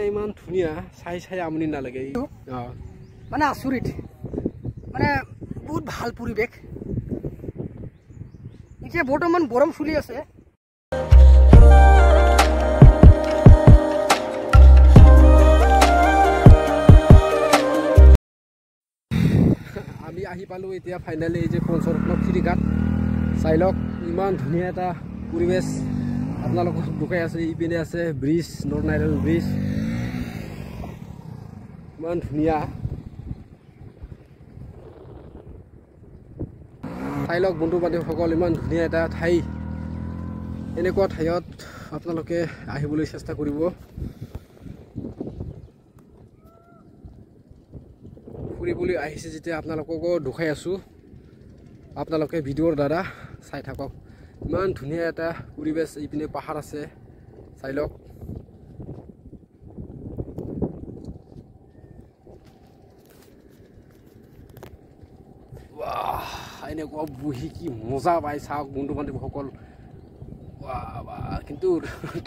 ইমান ধুনীয়া, চাই চাই আমনি নালাগে। মানে আচৰিত, মানে বহুত ভাল পৰিৱেশ। এতিয়া বৰ্তমান গৰম চলি আছে। আমি আহি পালোঁ এতিয়া ফাইনেলি এই যে পঞ্চৰত্ন ফেৰীঘাট। চাই লওক ইমান ধুনীয়া এটা পৰিৱেশ আপোনালোকক দেখুৱাই আছে। ইপিনে আছে ব্ৰিজ, নৰনাৰায়ণ ব্ৰিজ, ইমান ধুনীয়া। চাই লওক বন্ধু বান্ধৱীসকল, ইমান ধুনীয়া এটা ঠাই। এনেকুৱা ঠাইত আপোনালোকে আহিবলৈ চেষ্টা কৰিব। ফুৰিবলৈ আহিছে যেতিয়া আপোনালোককো দেখুৱাই আছোঁ, আপোনালোকে ভিডিঅ'ৰ দ্বাৰা চাই থাকক। ইমান ধুনীয়া এটা পৰিৱেশ, ইপিনে পাহাৰ আছে, চাই লওক। এনেকুৱা বহি কি মজা পাই চাওক বন্ধু বান্ধৱীসকল। কিন্তু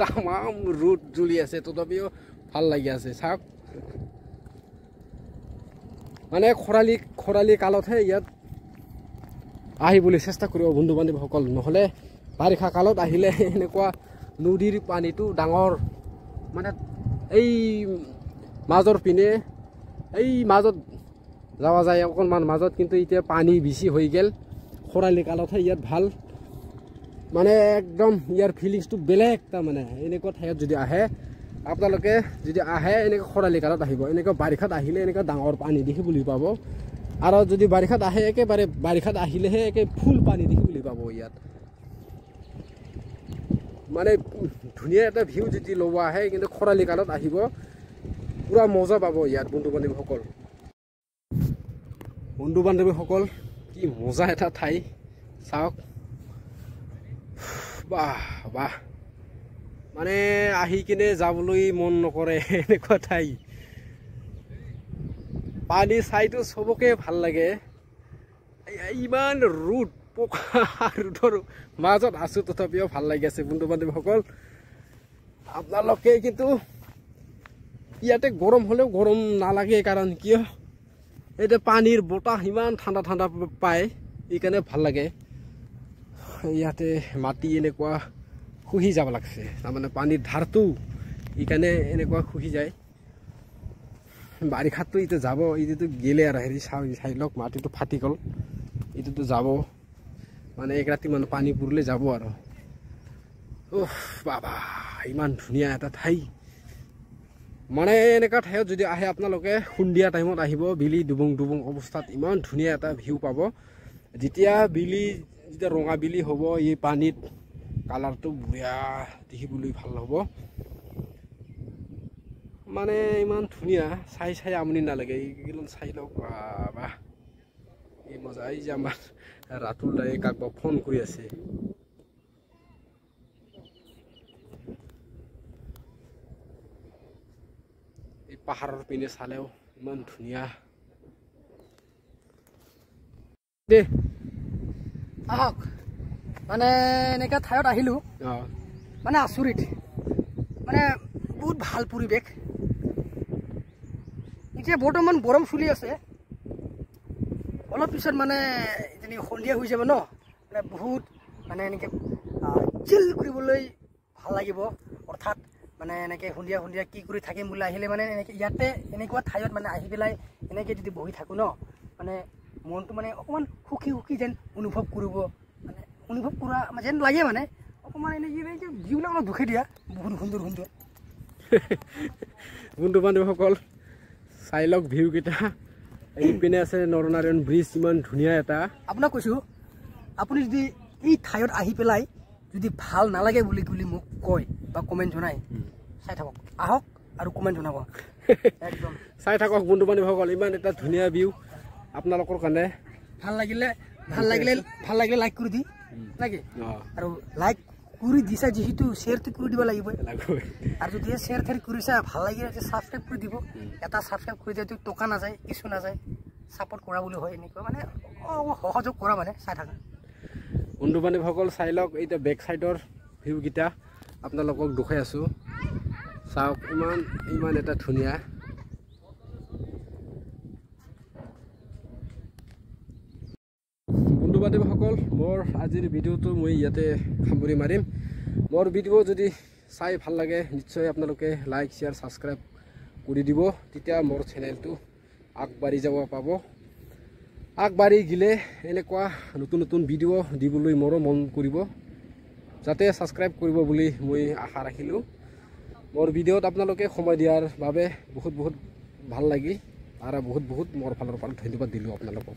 তামাম ৰ'দ জ্বলি আছে, তথাপিও ভাল লাগি আছে চাওক। মানে খৰালি খৰালি কালতহে ইয়াত আহিবলৈ চেষ্টা কৰিব বন্ধু বান্ধৱীসকল, নহ'লে বাৰিষা কালত আহিলে এনেকুৱা নদীৰ পানীটো ডাঙৰ, মানে এই মাজৰ পিনে এই মাজত যাৱা যায় অকণমান মাজত, কিন্তু এতিয়া পানী বেছি হৈ গ'ল। খৰালি কালতহে ইয়াত ভাল, মানে একদম ইয়াৰ ফিলিংছটো বেলেগ। তাৰমানে এনেকুৱা ঠাইত যদি আহে আপোনালোকে, যদি আহে এনেকৈ খৰালি কালত আহিব, এনেকুৱা বাৰিষাত আহিলে এনেকুৱা ডাঙৰ পানী দেখিবলৈ পাব। আৰু যদি বাৰিষাত আহে, একেবাৰে বাৰিষাত আহিলেহে একে ফুল পানী দেখিবলৈ পাব ইয়াত। মানে ধুনীয়া এটা ভিউ যদি ল'ব আহে, কিন্তু খৰালি কালত আহিব, পূৰা মজা পাব ইয়াত বন্ধু বান্ধৱীসকল। বন্ধু বান্ধৱীসকল, কি মজা এটা ঠাই চাওক। বাহ বাহ, মানে আহি কিনে যাবলৈ মন নকৰে এনেকুৱা ঠাই। পানী চাইতো চবকে ভাল লাগে। ইমান ৰ'দ, পকা ৰ'দৰ মাজত আছোঁ, তথাপিও ভাল লাগি আছে বন্ধু বান্ধৱীসকল। আপোনালোকে কিন্তু ইয়াতে গৰম হ'লেও গৰম নালাগে, কাৰণ কিয় এতিয়া পানীৰ বতাহ ইমান ঠাণ্ডা ঠাণ্ডা পায়, সেইকাৰণে ভাল লাগে। ইয়াতে মাটি এনেকুৱা খহি যাব লাগছে, তাৰমানে পানীৰ ধাৰটো সেইকাৰণে এনেকুৱা খহি যায়। বাৰিষাততো এতিয়া যাব, এতিয়াতো গেলে আৰু হেৰি চাই লওক মাটিটো ফাটি গ'ল, এইটোতো যাব, মানে এক ৰাতি মানে পানী পৰিলে যাব আৰু। উফ বাবা, ইমান ধুনীয়া এটা ঠাই। মানে এনেকুৱা ঠাইত যদি আহে আপোনালোকে সন্ধিয়া টাইমত আহিব, বিলি ডুবুং ডুবুং অৱস্থাত ইমান ধুনীয়া এটা ভিউ পাব। যেতিয়া বিলি, যেতিয়া ৰঙা বিলি হ'ব, এই পানীত কালাৰটো বঢ়িয়া দেখিবলৈ ভাল হ'ব। মানে ইমান ধুনীয়া, চাই চাই আমনি নালাগে। এইকেইখন চাই লওক, বাহ এই মজা। এই যে আমাৰ ৰাতুল দায়ে কাকবা ফোন কৰি আছে। এই পাহাৰৰ পিনে চালেও ইমান ধুনীয়া। দে আহক, মানে এনেকুৱা ঠাইত আহিলোঁ, মানে আচৰিত, মানে বহুত ভাল পৰিৱেশ। এতিয়া বৰ্তমান গৰম চলি আছে, অলপ পিছত মানে যেনেকৈ সন্ধিয়া হৈ যাব ন, মানে বহুত মানে এনেকৈ চিল কৰিবলৈ ভাল লাগিব। অৰ্থাৎ মানে এনেকৈ সন্ধিয়া সন্ধিয়া কি কৰি থাকিম বুলি আহিলে মানে এনেকৈ ইয়াতে এনেকুৱা ঠাইত মানে আহি পেলাই এনেকৈ যদি বহি থাকোঁ ন, মানে মনটো মানে অকণমান সুখী সুখী যেন অনুভৱ কৰিব, মানে অনুভৱ কৰা যেন লাগে। মানে অকণমান এনেকৈ যিবিলাক অলপ দুখে দিয়া, বহুত সুন্দৰ সুন্দৰ। বন্ধু বান্ধৱীসকল চাই লওক ভিউকেইটা। এইপিনে আছে নৰনাৰায়ণ ব্ৰিজ, ইমান ধুনীয়া এটা। আপোনাক কৈছোঁ, আপুনি যদি এই ঠাইত আহি পেলাই যদি ভাল নালাগে বুলি বুলি মোক কয় বা কমেণ্ট জনায়, চাই থাকক, আহক আৰু কমেণ্ট জনাব। একদম চাই থাকক বন্ধু বান্ধৱীসকল, ইমান এটা ধুনীয়া ভিউ আপোনালোকৰ কাৰণে। ভাল লাগিলে ভাল লাগিলে ভাল লাগিলে লাইক কৰি দি নেকি, আৰু লাইক কৰি দিছা যিহেতু শ্বেয়াৰটো কৰি দিব লাগিব। আৰু যদি শ্বেয়াৰ থেয়াৰ কৰিছা ভাল লাগিলে ছাবস্ক্ৰাইব কৰি দিব। এটা ছাবস্ক্ৰাইব কৰি দিয়াটো টকা নাযায়, কিছু নাযায়, ছাপৰ্ট কৰা বুলি হয়, এনেকুৱা মানে সহযোগ কৰা, মানে চাই থাকা। বন্ধু বান্ধৱীসকল চাই লওক, এতিয়া বেক চাইডৰ ভিউকেইটা আপোনালোকক দেখুৱাই আছোঁ। চাওক ইমান ইমান এটা ধুনীয়া। বন্ধু বান্ধৱীসকল, মোৰ আজিৰ ভিডিঅ'টো মই ইয়াতে সামৰি মাৰিম। মোৰ ভিডিঅ' যদি চাই ভাল লাগে নিশ্চয় আপোনালোকে লাইক, শ্বেয়াৰ, ছাবস্ক্ৰাইব কৰি দিব, তেতিয়া মোৰ চেনেলটো আগবাঢ়ি যাব পাব। আগবাঢ়ি গ'লে এনেকুৱা নতুন নতুন ভিডিঅ' দিবলৈ মোৰো মন কৰিব, যাতে ছাবস্ক্ৰাইব কৰিব বুলি মই আশা ৰাখিলোঁ। মোৰ ভিডিঅ'ত আপোনালোকে সময় দিয়াৰ বাবে বহুত বহুত ভাল লাগিল আৰু বহুত বহুত মোৰ ফালৰ পৰা ধন্যবাদ দিলোঁ আপোনালোকক।